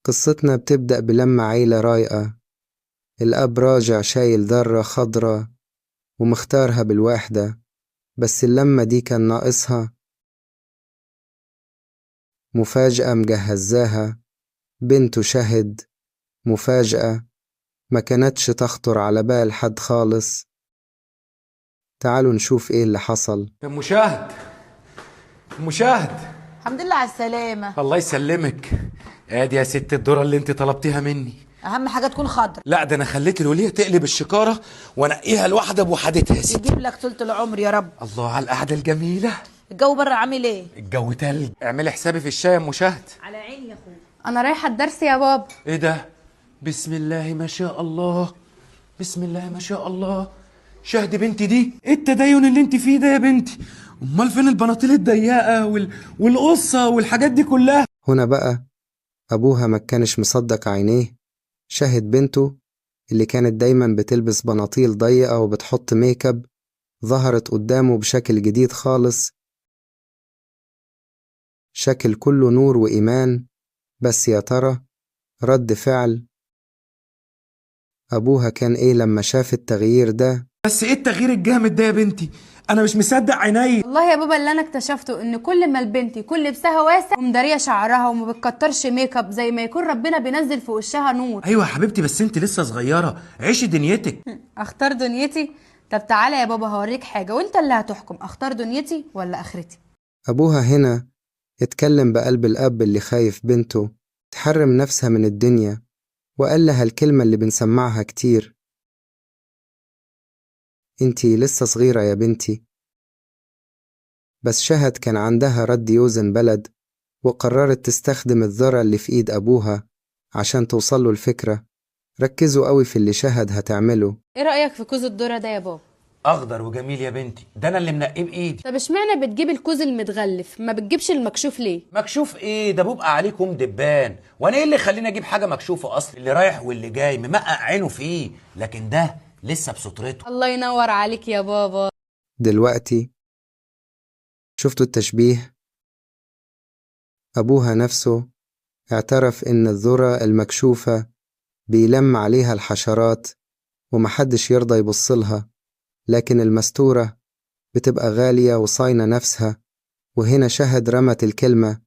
قصتنا بتبدأ بلما عيلة رايقة، الأب راجع شايل ذرة خضرة ومختارها بالواحدة، بس اللمة دي كان ناقصها مفاجأة مجهزاها بنته شهد، مفاجأة ما كانتش تخطر على بال حد خالص. تعالوا نشوف ايه اللي حصل. مشاهد مشاهد، الحمد لله على السلامة. الله يسلمك. ادي يا ست الذرة اللي انت طلبتيها مني. أهم حاجة تكون خضرا. لا ده انا خليت الولية تقلب الشكارة وانقيها لوحدة بوحدتها يا ستي. يجيب لك طولة العمر يا رب. الله على القعدة الجميلة. الجو بره عامل ايه؟ الجو تلج. اعملي حسابي في الشاي يا مشاهد. على عيني يا اخويا. انا رايحة الدرس يا بابا. ايه ده؟ بسم الله ما شاء الله، بسم الله ما شاء الله. شهد بنتي دي، ايه التدين اللي انت فيه ده يا بنتي؟ امال فين البناطيل الضيقه والقصه والحاجات دي كلها؟ هنا بقى أبوها ما كانش مصدق عينيه. شهد بنته اللي كانت دايما بتلبس بناطيل ضيقة وبتحط make up ظهرت قدامه بشكل جديد خالص، شكل كله نور وإيمان. بس يا ترى رد فعل أبوها كان إيه لما شاف التغيير ده؟ بس ايه التغيير الجامد ده يا بنتي؟ انا مش مصدق عيني. والله يا بابا اللي انا اكتشفته ان كل ما البنت يكون لبسها واسع ومداريه شعرها وما بتكترش make up، زي ما يكون ربنا بينزل في وشها نور. ايوه يا حبيبتي، بس انت لسه صغيرة، عيشي دنيتك. اختار دنيتي؟ طب تعالى يا بابا هوريك حاجة وانت اللي هتحكم، اختار دنيتي ولا اخرتي. أبوها هنا اتكلم بقلب الأب اللي خايف بنته تحرم نفسها من الدنيا، وقال لها الكلمة اللي بنسمعها كتير: انتي لسه صغيرة يا بنتي. بس شهد كان عندها رد يوزن بلد، وقررت تستخدم الذرة اللي في إيد أبوها عشان توصله الفكرة. ركزوا قوي في اللي شهد هتعمله. ايه رايك في كوز الذرة ده يا بابا؟ اخضر وجميل يا بنتي، ده انا اللي منقيه بايدي. طب اشمعنى بتجيب الكوز المتغلف ما بتجيبش المكشوف ليه؟ مكشوف ايه ده؟ بيبقى عليكم دبان، وانا ايه اللي خليني اجيب حاجة مكشوفة اصلا؟ اللي رايح واللي جاي ممقق عينه فيه، لكن ده لسه بسترته. الله ينور عليك يا بابا. دلوقتي شفتوا التشبيه؟ أبوها نفسه اعترف إن الذرة المكشوفة بيلم عليها الحشرات ومحدش يرضى يبصلها، لكن المستورة بتبقى غالية وصاينة نفسها. وهنا شهد رمت الكلمة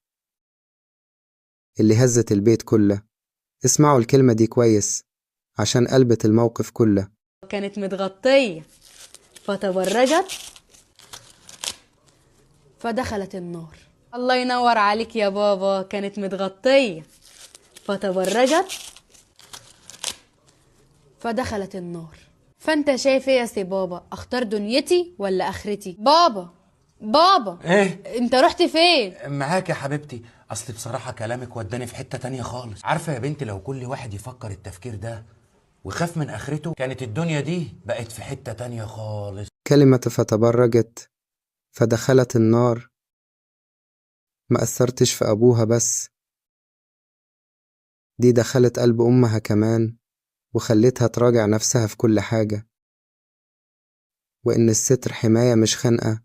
اللي هزت البيت كله. اسمعوا الكلمة دي كويس عشان قلبت الموقف كله. كانت متغطية فتبرجت فدخلت النار. الله ينور عليك يا بابا. كانت متغطية فتبرجت فدخلت النار. فانت شايف ايه يا سي بابا؟ اختار دنيتي ولا اخرتي؟ بابا بابا ايه انت رحت فين؟ معاك يا حبيبتي، اصل بصراحة كلامك وداني في حتة تانية خالص. عارفة يا بنتي، لو كل واحد يفكر التفكير ده وخاف من اخرته كانت الدنيا دي بقت في حتة تانية خالص. كلمة فتبرجت فدخلت النار ما أثرتش في أبوها بس، دي دخلت قلب أمها كمان وخلتها تراجع نفسها في كل حاجة، وإن الستر حماية مش خنقة.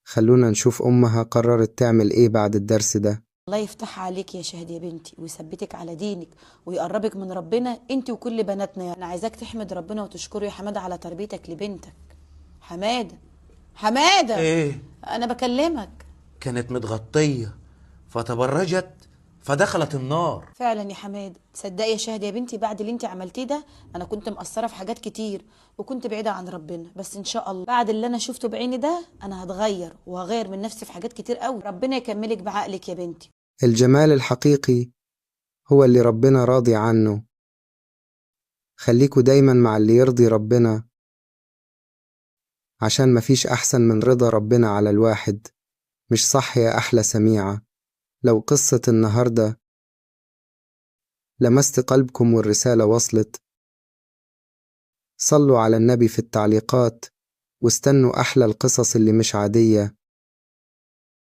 خلونا نشوف أمها قررت تعمل إيه بعد الدرس ده. الله يفتح عليك يا شهد يا بنتي، ويثبتك على دينك ويقربك من ربنا انت وكل بناتنا. انا عايزاك تحمد ربنا وتشكره يا حمادة على تربيتك لبنتك. حمادة حمادة، ايه؟ انا بكلمك. كانت متغطية فتبرجت فدخلت النار. فعلا يا حمادة. تصدقي يا شهد يا بنتي، بعد اللي انت عملتيه ده انا كنت مقصرة في حاجات كتير وكنت بعيدة عن ربنا، بس ان شاء الله بعد اللي انا شفته بعيني ده انا هتغير وهغير من نفسي في حاجات كتير قوي. ربنا يكملك بعقلك يا بنتي. الجمال الحقيقي هو اللي ربنا راضي عنه. خليكوا دايما مع اللي يرضي ربنا، عشان مفيش أحسن من رضا ربنا على الواحد. مش صح يا أحلى سميعة؟ لو قصة النهاردة لمست قلبكم والرسالة وصلت، صلوا على النبي في التعليقات واستنوا أحلى القصص اللي مش عادية.